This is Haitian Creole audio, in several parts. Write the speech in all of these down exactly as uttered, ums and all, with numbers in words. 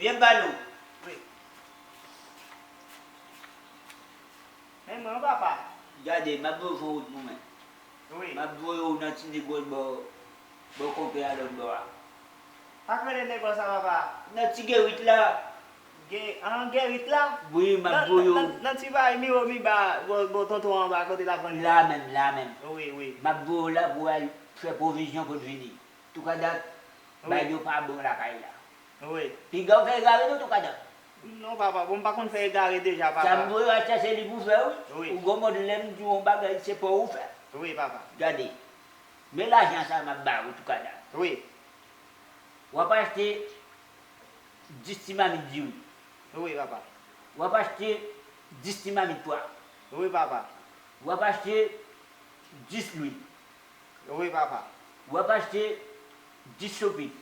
Byen ba nou. Wi. Men mwen, papa. Gade, m ap voye w fè wout pou mwen. Wi. M ap voye w nan ti negòs bò, bò konpè a lòt bò a. Pa k rele negòs la, papa. Nan ti gerit la. Ge-, an gerit la? Wi, m ap voye w. Nan, nan, nan ti bay miwo miba, bò, bò tonton anba kote l ap vann. La menm, la menm. Wi, wi. M ap voye w la pou w al fè pwovizyon pou l vini. Toukadak, wi, bay yo pa bon lakay la. Wi. Piga w fè egare non, Toukadak. Non, papa, bon, m pa konn fè egare deja, papa. Sa m voye w al chèche li pou fè, wi. Wi. Ou gon mòd lè m di w yon bagay, se pa w ou fè. Wi, papa. Gade, men lajan sa m ap ba ou, Toukadak. Wi. W ap achte dis ti mamit diri. Wi, papa. W ap achte dis ti mamit pwa. Wi, papa. W ap achte dis lwil. Wi, papa. W ap achte dis sopit.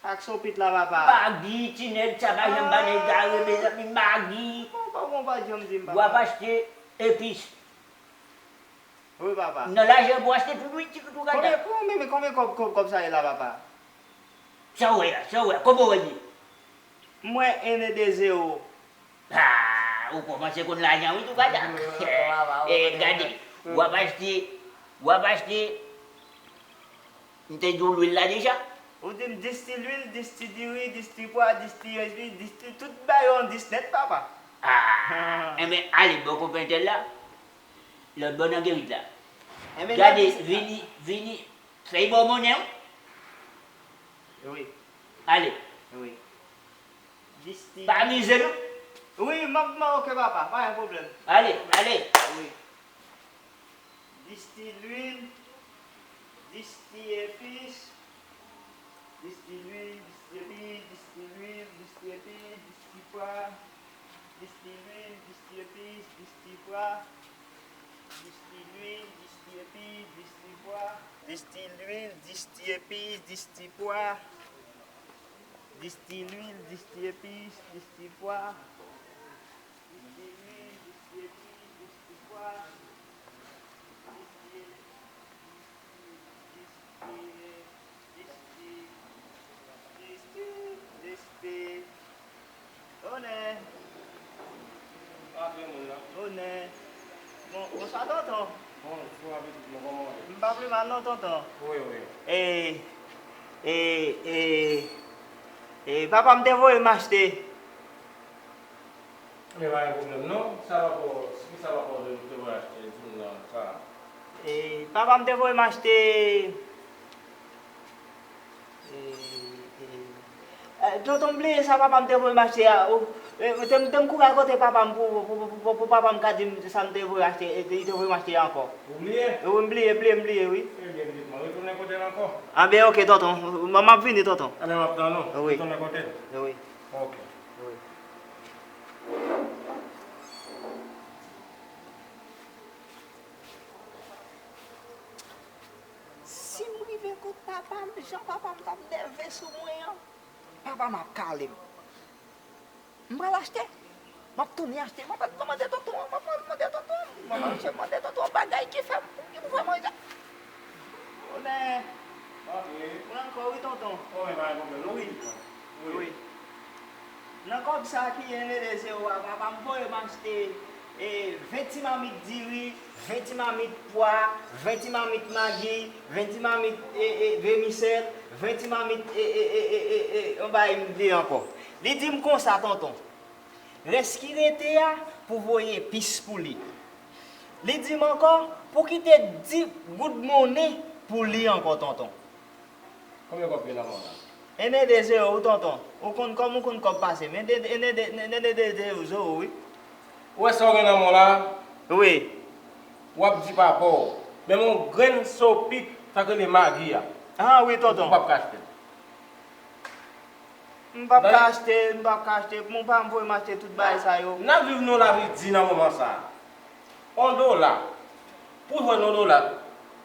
Ak sopit la, papa. Magi, ti nèg, sa pa janm ba nèg egare, mezanmi, magi. Bon, pa, bon, pa janm di m, papa. W ap achte epis. Wi, papa. Nan lajan pou achte tout, wi, ti, Toukadak. Konbyen, konbyen, men, men konbyen kòb, kòb, kòb sa ye la, papa? Sa w wè a, sa w wè a, kòman w wè li? M wè en e de zewo. Ah, ou kòmanse konn lajan, wi, Toukadak. Wi, wi, wi, wi, wi. Eh, gade, w ap achte, w ap achte, m te di w lwil la deja. Ou di m dis ti lwil, dis ti diri, dis ti pwa, dis ti epis, dis ti, tout bagay yo an dis nèt, papa. Ah, enben, ale bò konpè entèl la. Lòt bò nan gerit la. Enben, gade, vini, vini, fèy bò monnen, wi. Wi. Ale. Wi. Dis ti. Pa mize, non. Wi, m ap, m ap, oke, papa, pa gen pwoblèm. Ale, ale. Wi. Dis ti lwil, dis ti epis, dis ti lwil, dis ti epis, dis ti lwil, dis ti epis, dis ti pwa, dis ti lwil, dis ti epis, dis ti pwa, dis ti lwil, dis ti epis, dis ti pwa, dis ti lwil, dis ti epis, dis ti pwa, dis ti lwil, dis ti epis, dis ti pwa. Dis ti lwil, dis ti epis, dis ti pwa, dis ti, dis ti, dis ti, dis ti, dis ti, dis ti. Onè. Pa vle moun nan. Onè. Bon, bonswa, tonton. Bonjou, apetit mwen, kòman w ye? M pa pi mal non, tonton. Wi, wi. E, e, e, e, papa m te voye m achte. Men pa gen pwoblèm non. Sa rapò, ki sa rapò de, de voye achte, di m nan sa? E, papa m te voye m achte, e, e, e, tonton m bliye sa papa m te voye m achte a. Ou, e, te m, te m kouri al kote papa m pou, pou, pou, pou, pou papa m ka di m sa m te voye achte, e, li te voye m achte a ankò. Ou bliye? E, wi, m bliye, bliye, m bliye, wi. Ebyen, pitit mwen, retounen kote l ankò. A ben, oke, tonton. M, m ap vini, tonton. Ebyen, m ap tann ou. Wi. Retounen kote l. Wi. Oke. Wi. Si m rive kot papa m, jan papa m t ap nève sou mwen an, papa m ap kale m. M pral achte. M ap tounen achte. M ap al mande tonton an. M ap al mande tonton an. M ap al mande tonton an bagay ki fè m, ki pou fè manje. Onè. Mwen ankò wi, tonton. Wi. Nan kòb sa ki en e de zewo a, papa m voye m achte, e, ven ti mamit diri, ven ti mamit pwa, ven ti mamit magi, ven ti mamit, e, e, vèmisèl, ven ti mamit, e, e, yon bagay m bliye ankò. Li di m konsa, tonton, rès ki rete a pou voye epis pou li. Li di m ankò pou kite dis goud monnen pou li ankò, tonton. Konbyen kòb gen nan men w la? En e de zewo wi, tonton. Ou konn kòb, ou konn kòb pase m. En e de, en e de, en e de zewo, wi. Ou wè sa w gen nan men w la? Wi. W ap di papa w. Men yon grenn sopit, sa k rele magi a. Ah, wi, tonton. Ou p ap ka achte l. M p ap ka achte, m p ap ka achte. Mon pa m voye m achte tout bagay sa yo. N ap viv nan yon lavi di nan moman sa a. On dola, pou jwenn on dola,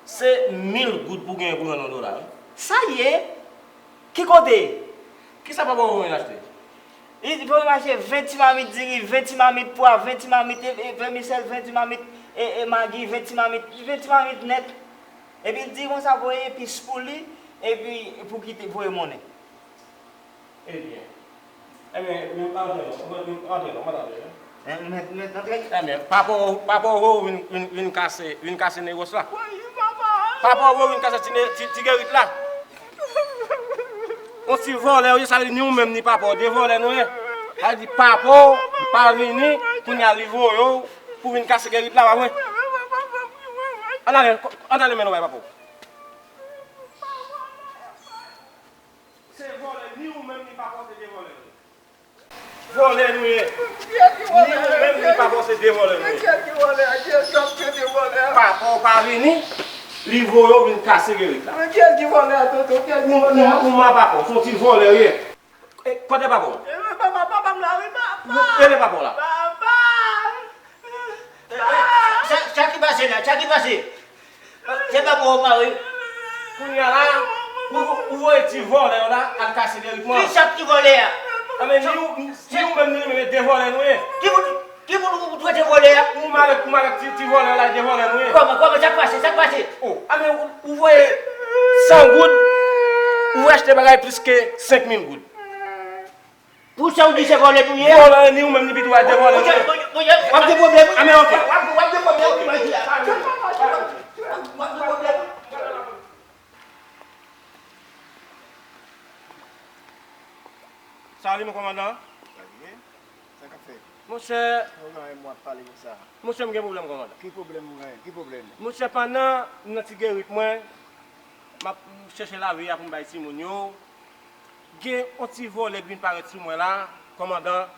se mil goud pou genyen pou jwenn on dola, wi. Sa ye? Ki kote? Kisa papa w voye l achte? Li voye m achte ven ti mamit diri, ven ti mamit pwa, ven ti mamit, e, e, vèmisèl, ven ti mamit, e, e, magi, ven ti mamit, ven ti mamit nèt. Epi l di konsa voye epis pou li, epi pou kite voye monnen. Ebyen, Ebyen, ebyen, antre non, antre non, antre non, antre non. Ebyen, papa w, papa w vin, vin, vin kase, vin kase negòs la. Papa w vin kase ti, ne- ti, ti Gerit la. On ti vòlè, ou ye, sa vle di ni ou menm ni papa w, de vòlè nou ye. Sa vle di papa w pa vini, kounye a li voye w pou vin kase Gerit la, pa vre? Ann ale, ann ale men nou bay papa w. Se vòlè, ni ou menm ni papa w se de vòlè nou ye. Vòlè nou ye. Ni ou menm ni papa w se de vòlè nou ye. Papa w pa vini, li voye w vin kase Gerit la. Ou, ou, ou ma papa w, se yon ti vòlè w ye. E, kote papa w? Rele papa w la. Sa, sa ki pase la? Sa ki pase? Se pa pou w mare. Kounye a la, ou, ou voye ti vòlè yo la al kase Gerit mwen. Ki sa ki vòlè a? Anben, ni ou, ni ou menm ni li menm, de vòlè nou ye. Ki moun, ki moun ou, ou trete vòlè a? Ou mare, ou mare ti, ti vòlè yo la, de vòlè nou ye. Kòman, kòman, sa k pase, sa k pase? O, anben, ou, ou voye san goud, ou voye achte bagay plis ke senk mil goud. Pou sa ou di se vòlè nou ye? Vòlè ni ou menm ni pito a, de vòlè nou ye. W ap gen pwoblèm, wi. Anben, oke. W ap, w ap gen pwoblèm, wi. W ap gen pwoblèm. Salut, mon kòmandan. Sa k ap fèt? Monchè, mwen w ap pale konsa. Monchè, m gen pwoblèm, kòmandan. Ki pwoblèm ou genyen? Ki pwoblèm? Monchè, pandan m nan ti Gerit mwen, m ap chèche lavi a pou m bay timoun yo. Gen yon ti vòlè k vin parèt sou mwen la, kòmandan.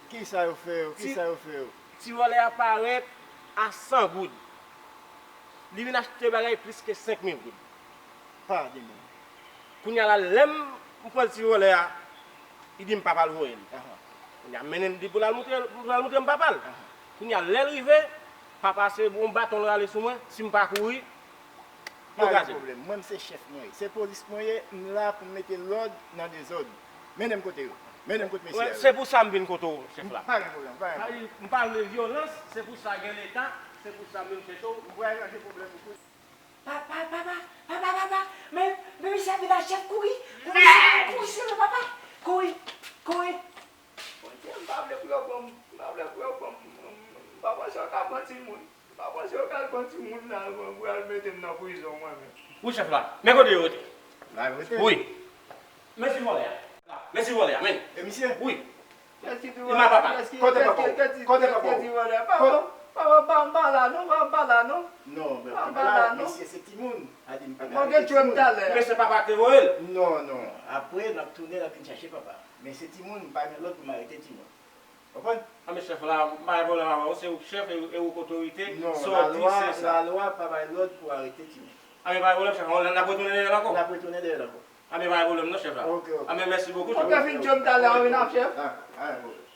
Kisa yo fè w? Kisa yo fè w? Ti vòlè a parèt a san goud. Li vin achte bagay plis ke senk mil goud. Pa de moun. Kounye a la, lè m pran ti vòlè a, li di m papa l voye l. Kounye a, mennen l di pou l al montre, pou l al montre m papa l. Kounye a, lè l rive, papa se yon baton l rale sou mwen, si m pa kouri, yo kraze m. Pa gen pwoblèm. Mwen, m se chèf mwen ye. Se polis mwen ye, m la pou m mete lòd nan dezòd. Mennen m kote yo. Mennen m kote mesye a yo. Se pou sa m vin kote w, chèf la. Pa gen pwoblèm, pa gen pwoblèm. M pa vle vyolans, se pou sa gen leta, se pou sa m vin chèche w. M pral ranje pwoblèm ou. Papa, papa, papa, papa, men, men misye ap vin a chèf, kouri, kouri, kouri, sove papa, kouri, kouri. Bondye, m pa vle pou yo pran m, m pa vle pou yo pran m, m pa panse yo ka pran timoun, m pa panse yo ka pran timoun la, mwen, pou y al mete m nan prizon, mwen menm. Wi, chèf la, men kote yo rete? La yo rete? Wi. Men si vòlè a. Men si vòlè a, men. E misye? Wi. Kèt ki ti vòlè? Kote papa w? Kèt ki, kote kèt ki papa w? Ti vòlè? Papa, papa, pa, pa la non, pa, pa la non. Non, men pa la non. Mesye se timoun. A di m pa ka rete timoun. Mwen gen timoun talè. Men se papa k te voye l. Non, non. Apre, n ap tounen, n ap vin chache papa. Men se timoun, m pa gen lòd pou m arete timoun. Konprann? A, men chèf la, m pa gen pwoblèm avè w, se ou k chèf e, e ou k otorite. Non, sa w di, se sa. Lalwa, lalwa pa bay lòd pou arete timoun. A, men pa gen pwoblèm, chèf la, n ap retounen dèyè l ankò. N ap retounen dèyè l ankò. A, men pa gen pwoblèm non, chèf la. Ok, ok. A, men mèsi bokou, chèf. Ou te fin djòb talè a, wi, non, chèf? A, a, ok.